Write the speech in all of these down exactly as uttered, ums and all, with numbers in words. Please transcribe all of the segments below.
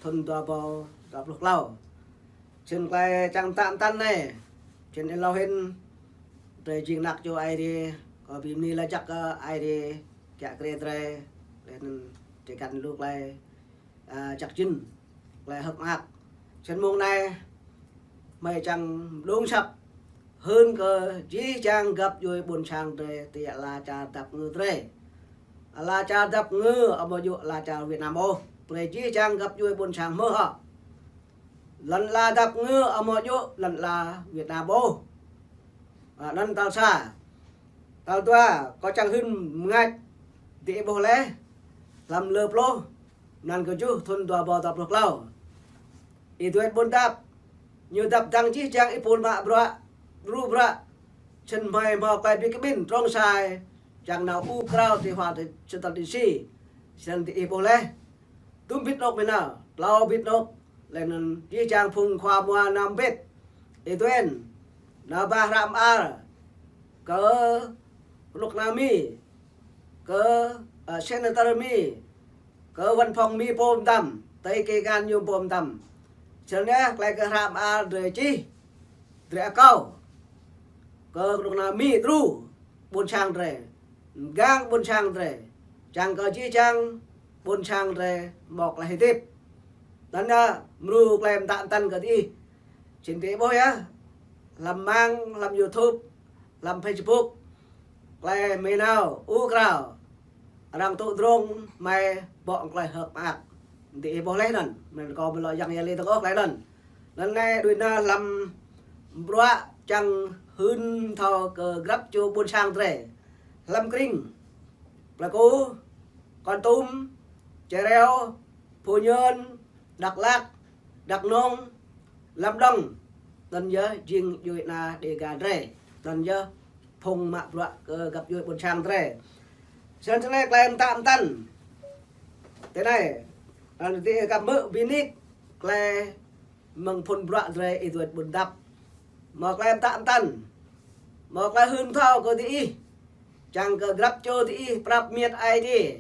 thun dua rơbâo dua pluh klâo. Čen tơlơi čang tơnăn anai, čen ih lâo hĭn, drơi jing ană čô Aê Diê, kơ ƀing ni laĭ jăk kơ Aê Diê kiă kriê drơi, laih anŭn drơi găn lu tơlơi, a, jăk jĭn, tơlơi hơ̆k mơak. Čen mông anai, mơi čang mơđung asăp hưn kơ jih jang găp djuai ƀuôn sang drơi ti ala čar dăp ngư drơi. Ala čar dăp ngư amâo djơ̆ ala čar Việt Nam ôh. Brơi jih jang găp djuai ƀuôn sang hmư̆ hŏ. Lŏn ala dăp ngư amâo djơ̆ lŏn ala Việt Nam ôh. A, anŭn tal sa. Tal dua, kâo čang hưn mơngač diih ƀuh laih, hlăm lơ pluh, mlan kơjuh thun dua rơbâo dua pluh klâo. Ih dua ƀuôn dăp, ñu dăp dăng jih jang ih pul mă bruă, djru bruă, čen mơi hmâo tơlơi bi kƀĭn trông čhai, čang nao ur krao ti hua ti čơtăl ti si, čen diih ƀuh laih. Dŭm bit anôk mơ̆ng nao, klâo bit anôk, laih anŭn jih jang phung khua mua năm bit. Ih dua, nao ba hră mơar, kơ kơnuk kơna Mi, kơ, a, senator Mi, kơ văn phòng Mi pô mơtam, tơi kơ găn ñu pô mơtam. Čen anai tơlơi kơ hră mơar drơi čih, drơi akâo kơ kơnuk kơna Mi djru ƀuôn sang drơi, mgang ƀuôn sang drơi, čang kơ jih jang ƀuôn sang drơi hmâo tơlơi hơdip. Anŭn yơh, mrô tơlơi mơtă mơtăn kơ diih. Čen diih ƀuh yơh, hlăm mạng, hlăm YouTube, hlăm Facebook, tơlơi mơi nao ur krao, arăng tŭ drông mơi bŏ tơlơi hơ̆k mơak. Diih ƀuh laih anŭn, mơ̆n kâo ƀu lŏ yang yơh lĕ tơkŏh tơlơi anŭn. Anŭn anai đuaĭ nao hlăm bruă čang hưn thâo kơ grăp čô ƀuôn sang drơi. Hlăm krĭng Pleiku, Kon Tum, Čeo Reo, Phu Nhơn, Dak Lak, Dak Nông, Lâm Đồng, anŭn yơh jing djuai ana Đêga drơi. Anŭn yơh phung mă bruă kơ găp djuai ƀuôn sang drơi. Čen tơlơi tơlơi mơtă mơtăn. Tơ anai, anŭn diih kăp hmư̆ bi nik tơlơi mơ̆ng phŭn bruă drơi ih dua ƀuôn dăp. Hmâo tơlơi mơtă mơtăn. Hmâo tơlơi hưn thâo kơ diih. Čang kơ grăp čô diih prăp miêt Aê Diê.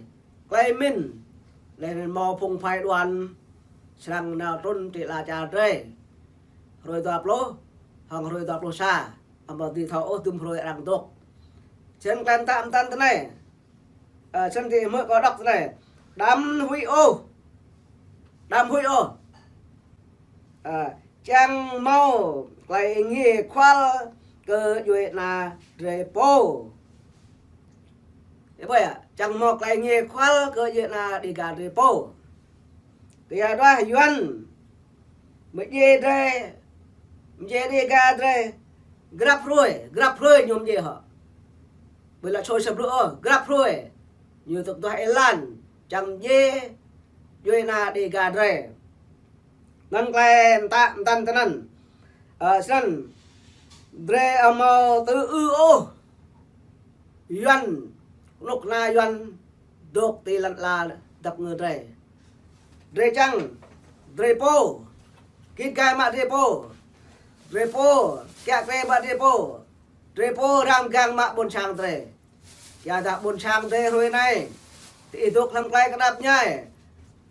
Tơlơi mĭn. Laih anŭn hmâo phung phái đoàn srăng nao trŭn ti ala čar drơi. Hrơi dua pluh, hăng hrơi dua pluh sa. Amâo dưi thâo ôh dŭm hrơi arăng dŏ. Čen tơlơi mơtă mơtăn tơ anai. A, čen diih hmư̆ kâo đŏk tơ anai. Đăm huĭ ôh. Đăm huĭ ôh. A, čang hmâo tơlơi êngiê khual kơ djuai ana drơi pô. Ih ƀuh yơh, čang hmâo tơlơi êngiê khual kơ djuai ana Đêga drơi pô. Tơdah Yuan mơdjai drơi, mơdjai Đêga drơi, grăp hrơi, grăp hrơi ñu mơdjai hŏ. Ƀu lă sui sa blư̆ ôh, grăp hrơi. Ñu tŭk duah êlan, čang mơdjai djuai ana Đêga drơi. Anŭn tơlơi mơtă mơtăn tơ anŭn. A, snăn, drơi amâo tŭ ư ôh Yuan, kơnuk kơna Yuan dŏ ti lŏn ala dăp ngư drơi. Drơi čang, drơi pô, git gai mă drơi pô, drơi pô kiă kriê mă drơi pô, drơi pô răng mơgang mă ƀuôn sang drơi. Yua dah ƀuôn sang drơi hrơi anai, diih dŏ hlăm tơlơi kơnap ñai,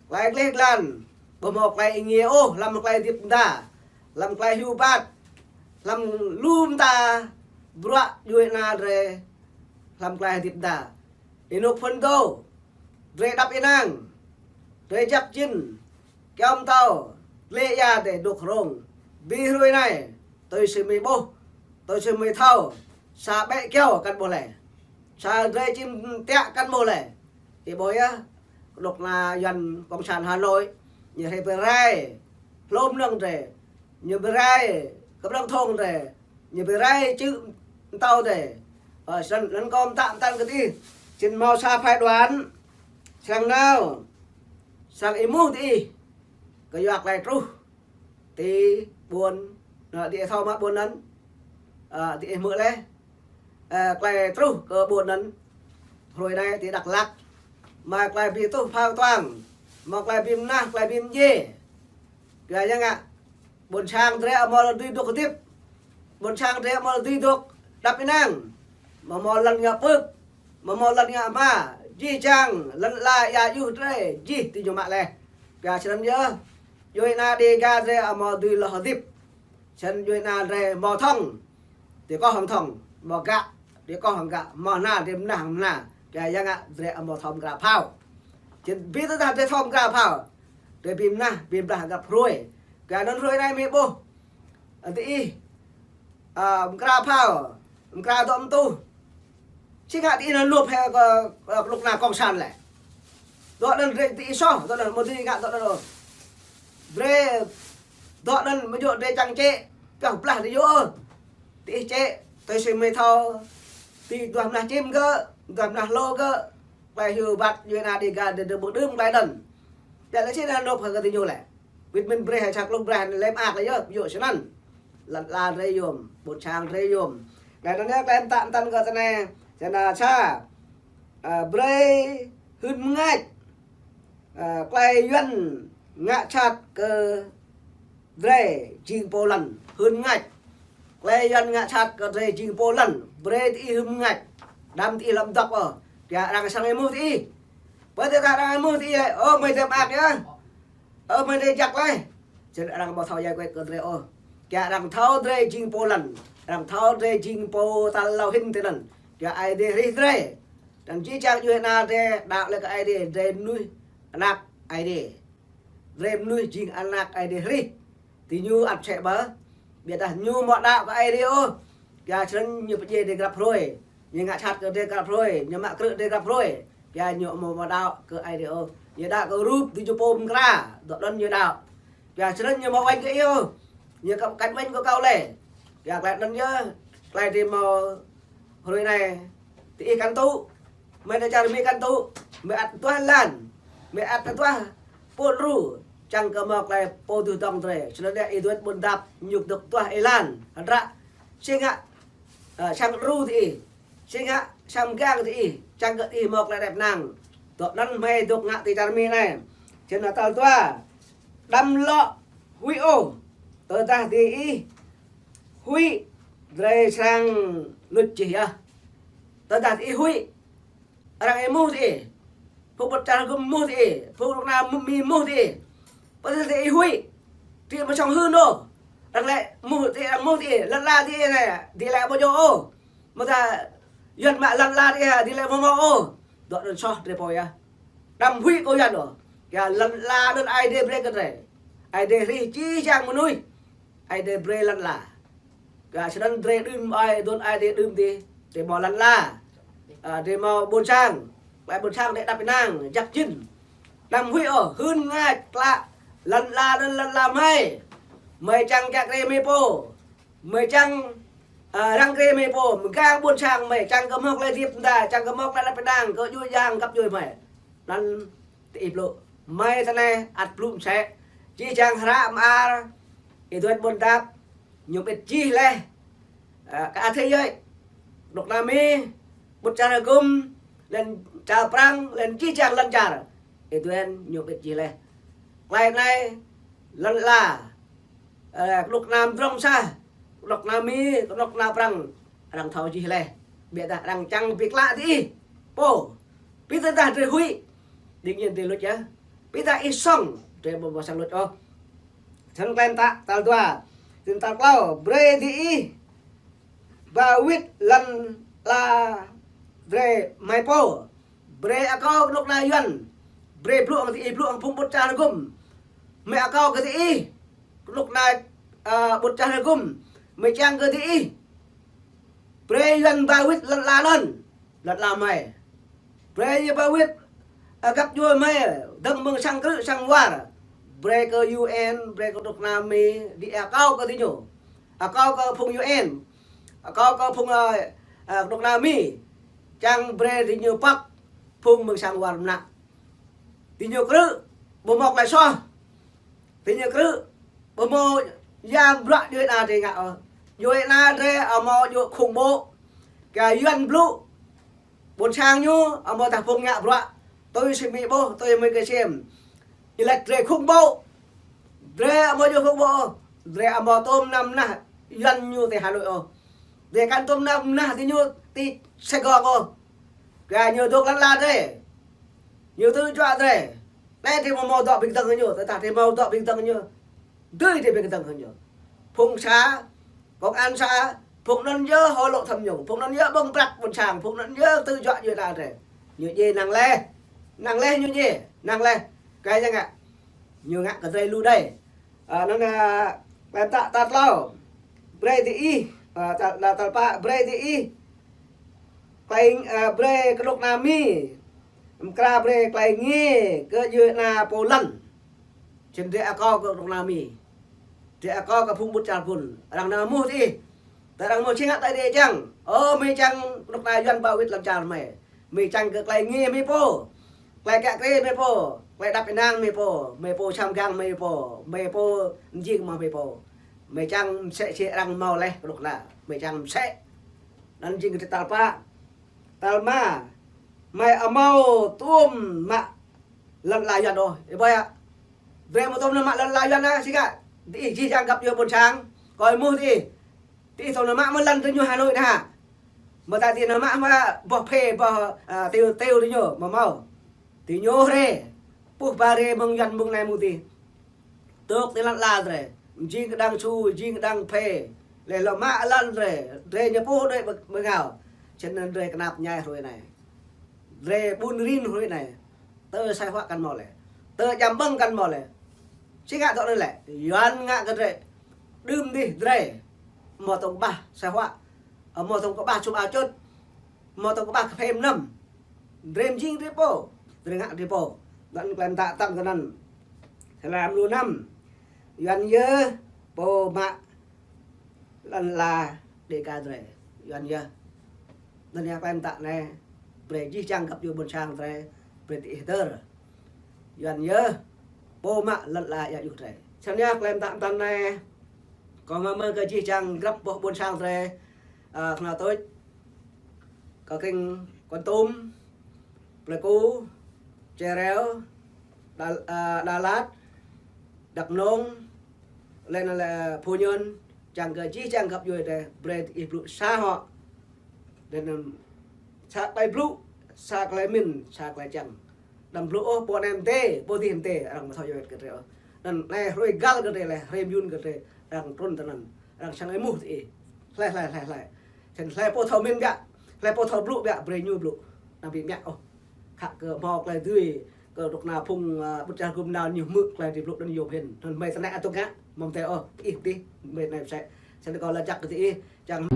tơlơi gleh glan, ƀu hmâo tơlơi êngiê ôh hlăm tơlơi hơdip mơda, hlăm tơlơi hyu bat, hlăm lu mơta bruă djuai ana drơi, hlăm tơlơi hơdip mơda. Ênuk phŭn dô, drơi đăp ênang, drơi jăk jĭn, kyâo mtâo, glĕ ia dê dŏ hrŏng. Bi hrơi anai, tui si mơi ƀuh, tui si mơi thâo, sa ƀĕ kyâo kăn ƀuh lĕ. Sa drơi čim tiă kăn ƀuh lĕ. Ih ƀuh yơh, kơnuk kơna Yuan Cộng sản Hà Nội, ñu hrơi bi rai hlô mơnơ̆ng drơi, ñu bi rai kơ prŏng thong drơi, ñu bi rai čư̆ mtâo drơi. Ơ, snăn, anŭn kâo mơtă mơtăn kơ diih. Čen hmâo sa phái đoàn srăng nao, srăng êmuh diih kơ yua tơlơi truh ti ƀuôn, anŭn diih thâo mă ƀuôn anŭn. Ơ, diih hmư̆ laih. Ơ, tơlơi truh kơ ƀuôn anŭn. Hrơi anai ti Dak Lak, mă tơlơi bi tuh phao tuang, mă tơlơi bi mơnah, tơlơi bi mdjiê. Yua ya ngă, ƀuôn sang drơi amâo lŏ dưi dŏ hơdip. Ƀuôn sang drơi amâo lŏ dưi dŏ đăp ênang. Amâo hmâo lŏn ngă pưk, amâo hmâo lŏn ngă hma. Jih jang lŏn ala ia yơh drơi, jih ti ñu mă laih. Yua snăn yơh, Djuai ană Dega drei amâo dưi lŏ hơdip. Snăn djuai ană drei mâo thŏng, drei kŏ hŏng thŏng, mâo gă, drei kŏ hŏng gă, mâo hna, drei mnah hŏng hna. Kơ yang ngă drei amâo thâo mkra phao. Snăn bi tơdah drei thâo mkra phao, drei bi mnah, bi blah grăp hruê. Kơ anăn hruê anei mơ̆ ƀuh. Diih, a, mkra phao, mkra dŏ mtuh. Či ngă diih anăn lup hĕ kơ, kơ knŭk kna cộng sản lĕ. Dŏ anăn drei diih soh, dŏ anăn mơ̆ diih ngă dŏ anăn ôh. Drei dŏ anăn mơ̆ djŏ drei čang čĕ, kơ blah diih yơh. Diih čĕ, tui si mơi thâo, ti duah mnah čim gơ̆, duah mnah hlô gơ̆, klei hyu ƀăt djuai ană Dega drei, drei ƀu đưm klei anăn. Djă lĕ či anăn lup hĕ kơ diñu lĕ. Wĭt mĭn brei hĕ čăk lŭk brei lĕ mơak lĕ yơh, yơh snăn. Lăn ala drei yuôm, ƀuôn sang drei yuôm. Anei anăn yơh klei mtă mtăn kơ tơnai, tơnai sa. A, brei hưn mngač. A, klei Yuăn ngă sat kơ drei jing pô lăn, hưn mngač. Klei Yuăn ngă sat kơ drei jing pô lăn, brei diih hưn mngač. Đăm diih lŏ mdŏk ôh. Kơ arăng srăng êmuh diih. Pơ tơdah arăng êmuh diih lĕ, ơ, mơi dê mơak yơh. Ơ, mơi dê jăk leh. Snăn arăng amâo thâo giải quyết kơ drei ôh. Kơ arăng thâo drei jing pô lăn. Arăng thâo drei jing pô tal êlâo hĭn tinăn. Kơ Aê Diê hrih drei. Anăn jih jang djuai ană drei đăo leh kơ Aê Diê, drei mnuih anak Aê Diê. Drei mnuih jing anak Aê Diê hrih. Diñu ăt msĕ mơh. Ƀiădah ñu amâo đăo kơ Aê Diê ôh. Kơ snăn ñu pơdjai drei grăp hruê. Ñu ngă sat kơ drei grăp hruê. Ñu mă krư̆ drei grăp hruê. Kơ ñu amâo, amâo đăo kơ Aê Diê ôh. Ñu đăo kơ rup diñu pô mkra. Dŏ anăn ñu đăo. Kơ snăn ñu amâo uêñ kơ ih ôh. Ñu kăp kăn uêñ kơ kâo leh. Kơ klei anăn yơh, klei drei mâo hruê anei. Diih kăn tŭ. Mơi dê čar Mi kăn tŭ. Mơi ăt duah lan. Mơi ăt duah pŭn ru. Čang kơ mâo klei pô dưh dŏng drei. Snăn yơh Y Duên Ƀuôn Dap ñu dôk duah êlan. Hdră. Či ngă, a, sang ru diih. Či ngă sang mgang diih. Čang kơ diih mâo klei êđăp ênang. Dŏ anăn mơi dôk ngă ti čar Mi anei. Snăn tal dua. Đăm lŏ huĭ ôh. Tơdah diih huĭ, drei srăng luč jih yơh. Tơdah diih huĭ, arăng êmuh diih. Phung ƀuôn čar hgŭm êmuh diih. Phung knŭk kna Mi êmuh diih. Pơ tơdah diih huĭ, diih amâo srăng hưn ôh. Arăng lĕ êmuh diih, arăng êmuh diih. Lăn ala diih anei, diih lĕ amâo djŏ ôh. Mơ̆ tơdah Yuăn mă lăn ala diih, diih lĕ amâo mâo ôh. Dŏ anăn soh drei pô yơh. Đăm huĭ kơ Yuăn ôh. Kơ lăn ala anăn Aê Diê brei kơ drei. Aê Diê hrih jih jang mnuih. Aê Diê brei lăn ala. Kơ snăn drei đưm ai, dôn Aê Diê đưm dih. Drei mâo lăn ala. A, drei mâo ƀuôn sang. Klei ƀuôn sang drei êđăp ênang, jăk jĭn. Đăm huĭ ôh, hưn mngač klă. Lăn ala anăn lăn ala mơi. Mơi čang kiă kriê mơi pô. Mơi čang, a, răng kriê mơi pô. Mgang ƀuôn sang mơi čang kơ mâo klei hơdip mda, čang kơ mâo klei êđăp ênang, kơ djuê yang găp djuê mơi. Anăn diih blŭ. Mơi tơnai ăt blŭ msĕ. Jih jang hră mơar, Y Duên Ƀuôn Dap, ñu ƀĭt jih leh. A, kơ adih yơh. Knŭk kna Mi, ƀuôn čar hgŭm, leh anăn čar Prăng, leh anăn jih jang lăn čar. Y Duên ñu ƀĭt jih leh. Klei anei, lăn ala. Ơ, knŭk kna mdrŏng sah, knŭk kna Mi, knŭk kna Prăng, arăng thâo jih leh. Ƀiădah arăng čang bi klă diih. Pô. Bi tơdah drei huĭ, đương nhiên drei luč yơh. Bi tơdah ih sŏng, drei amâo srăng luč ôh. Snăn klei mtă tal dua. Snăn tal klâo, brei diih ba wĭt lăn ala drei mơi pô. Brei akâo knŭk kna Yuăn. Brei blŭ hŏng diih, blŭ hŏng phung ƀuôn čar hgŭm. Mơi akâo kơ diih. Knŭk kna, a, ƀuôn čar hgŭm. Mơi čang kơ diih. Brei Yuăn ba wĭt lăn ala anăn. Lăn ala mơi. Brei ñu ba wĭt, a, găp djuê mơi. Dơ̆ng mơ̆ng sang krư̆ sang war. Brei kơ U N, brei kơ knŭk kna Mi, diih akâo kơ diñu. Akâo kơ phung U N. Akâo kơ phung, a, a, knŭk kna Mi. Čang brei diñu pŏk phung mơ̆ng sang war mnă. Diñu krư̆, ƀu mâo klei soh. Diñu krư̆, ƀu mâo yang bruă djuê ana drei ngă ôh. Djuê ana drei amâo djŏ khủng bố. Kơ Yuăn blŭ, ƀuôn sang ñu, amâo dah phung ngă bruă. Tui si mơi ƀuh, tui mơi kơsem. Ih lač drei khủng bố. Drei amâo djŏ khủng bố ôh. Drei amâo tôm nao mnah Yuăn ñu ti Hà Nội ôh. Drei kăn tôm nao mnah diñu ti Sài Gòn ôh. Kơ ñu dôk lăn ala drei. Ñu tŭ juă drei. Anai drơi hmâo dŏ ƀing tơng ñu, tơdah drơi hmâo dŏ ƀing tơng ñu, dưi drơi ƀing tơng ñu. Phung sa, công an sa, phung anŭn yơh hơlŏ tham nhũng, phung anŭn yơh ƀơ̆ng prăk ƀôn sang, phung anŭn yơh tơjuă yua ta drơi. Ñu djai năng lĕ, năng lĕ ñu djai, năng lĕ. Kơ yang ngă, ñu ngă kơ drơi lu đơi. Ơ, anŭn, ơ, ƀing ta tal klâo, brơi diih, ơ, tal, tal, tal pă, brơi diih klai, ơ, brơi kơnuk kơna Mi, mơkra brơi klai nge kơ djuai ana pô lŏn. Čen drơi akâo kơ kơnuk kơna Mi, drơi akâo kơ phung ƀut čar gun. Arăng nao mŭt ih, tơ arăng mŭt čing ngă tơi drơi čang. Ơ, Mi čang kơnuk kơna Yuan ba wĭt lăm čar Mi. Mi čang kơ klai nge Mi pô, klai kă kre Mi pô, klai đăp ênang Mi pô, Mi pô čăm gang Mi pô, Mi pô jing mă Mi pô. Mi čang msĕ si arăng hmâo leh kơnuk kơna, Mi čang msĕ. Anŭn jing kơ tal pă. Tal rơma, Mi ƀu hmâo tŭm mă lŏn la Yuan ôh. Ih ƀuh yơh. Drơi ƀu tŭm nao mă lŏn la Yuan ôh, si ngă. Diih jih jang găp djuai ƀôn sang, kơ ih mŭt ih. Diih tŭm nao mă mơ̆ lŏn tơ ñu Hà Nội anai hă? Mơ̆ ta diih nao mă mơ̆ boh phê, boh, ơ, tiu, tiu tơ ñu, ƀu hmâo. Tơ ñu hrơi, puh ba hrơi mơ̆ng Yuan mơ̆ng anai mơ̆ng adih. Tŏk tơ lŏn la drơi, jing kơ đang su, jing kơ đang phê. Leh lŏ mă lŏn drơi, drơi ñu puh đuaĭ ƀơ-, ƀơngao. Čen anŭn drơi kơnap ñai hrơi anai. Drơi ƀun rin hrơi anai. Tơ sai huă kăn hmâo lĕ, tơ djam ƀơ̆ng kăn hmâo lĕ. Si ngă dŏ anŭn lĕ, Yuan ngă kơ drơi. Đưm dih drơi hmâo tŏng kơƀah sai huă, hmâo tŏng kơƀah čum a čut, hmâo tŏng kơƀah kơphê mơnam. Drơi jing drơi pô, drơi ngă drơi pô. Anŭn klem ta tăm kơ anŭn. Sơlam lu năm, Yuan yơh pô mă lŏn la Đêga drơi, Yuan yơh. Anŭn yơh klem ta anai, brơi jih jang găp djuai ƀôn sang drơi, brơi diih hơdơr. Yuan yơh pô mă lŏn la ia juh drơi. Čen yơh klem ta tăm anai, kâo hmâo mơ̆ng kơ jih jang grăp boh ƀôn sang drơi, ơ, kơnuk kơna tuč, kơ kring Kon Tum, Pleiku, Čeo Reo, Đà, ơ, Đà Lạt, Đắk Nông, lĕ anŭn lĕ Phú Nhuận, čang kơ jih jang găp djuai drơi, brơi ih blŭ sa hŏ. Anŭn, ơ, sa klai blŭ, sa klai min, sa klai čang. Đăm blŭ ôh, pô anai mơdê, pô adih mơdê, arăng ƀu thâo yua kơ drơi ôh. Anŭn anai hrơi găl kơ drơi lĕ, hrơi mơyun kơ drơi, arăng trŭn tơ anŭn, arăng čang ih mŭt ih. Hlơi, hlơi, hlơi, hlơi. Čen hlơi pô thâo min biă, hlơi pô thâo blŭ biă, brơi ñu blŭ. Anăm ƀu mă ôh. Khă kơ hmâo klai dưi, kơ kơnuk kơna phung, ơ, ƀut čar gum nao ñu hmư̆ klai drơi blŭ anŭn yôm hĭn. Anŭn Mi tơ anai atŭk ngă, mơ̆ng adih ôh, ih dih, Mi anai msĕ. Čen kâo laĭ jak kơ diih, čang